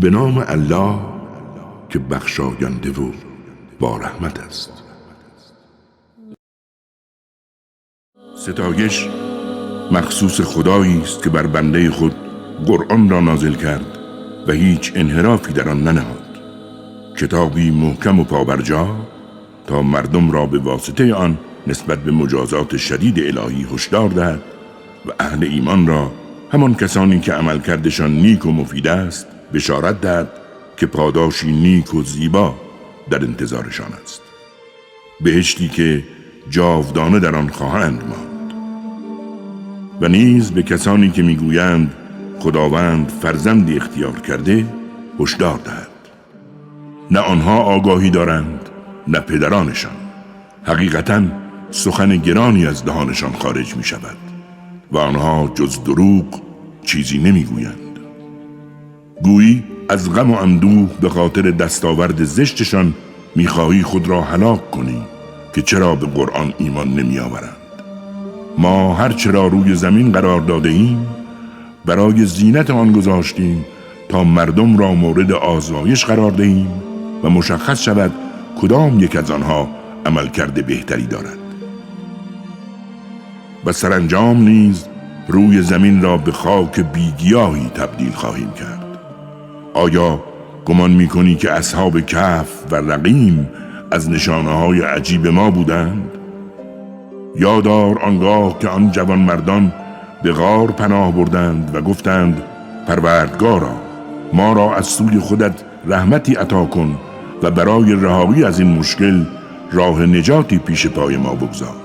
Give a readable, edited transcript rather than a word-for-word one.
به نام الله که بخشاینده و با رحمت است. ستایش مخصوص خدایی است که بر بنده خود قرآن را نازل کرد و هیچ انحرافی در آن ننهاد، کتابی محکم و پابرجا تا مردم را به واسطه آن نسبت به مجازات شدید الهی هشدار دهد و اهل ایمان را، همان کسانی که عملکردشان نیک و مفید است، بشارت دهد که پاداشی نیک و زیبا در انتظارشان است، بهشتی که جاودانه در آن خواهند ماند. و نیز به کسانی که میگویند خداوند فرزندی اختیار کرده هشدار دهد. نه آنها آگاهی دارند نه پدرانشان. حقیقتا سخن گرانی از دهانشان خارج می شود و آنها جز دروغ چیزی نمی گویند. گویی از غم و اندوه به خاطر دستاورد زشتشان میخواهی خود را هلاک کنی که چرا به قرآن ایمان نمی آورند. ما هر چرا روی زمین قرار داده ایم برای زینت آن گذاشتیم تا مردم را مورد آزمایش قرار دهیم و مشخص شود کدام یک از آنها عملکرد بهتری دارد. و سرانجام نیز روی زمین را به خاک بیگیاهی تبدیل خواهیم کرد. آیا گمان میکنی که اصحاب کهف و رقیم از نشانه های عجیب ما بودند؟ یادار آنگاه که آن جوان مردان به غار پناه بردند و گفتند پروردگارا، ما را از سوی خودت رحمتی عطا کن و برای رهایی از این مشکل راه نجاتی پیش پای ما بگذار.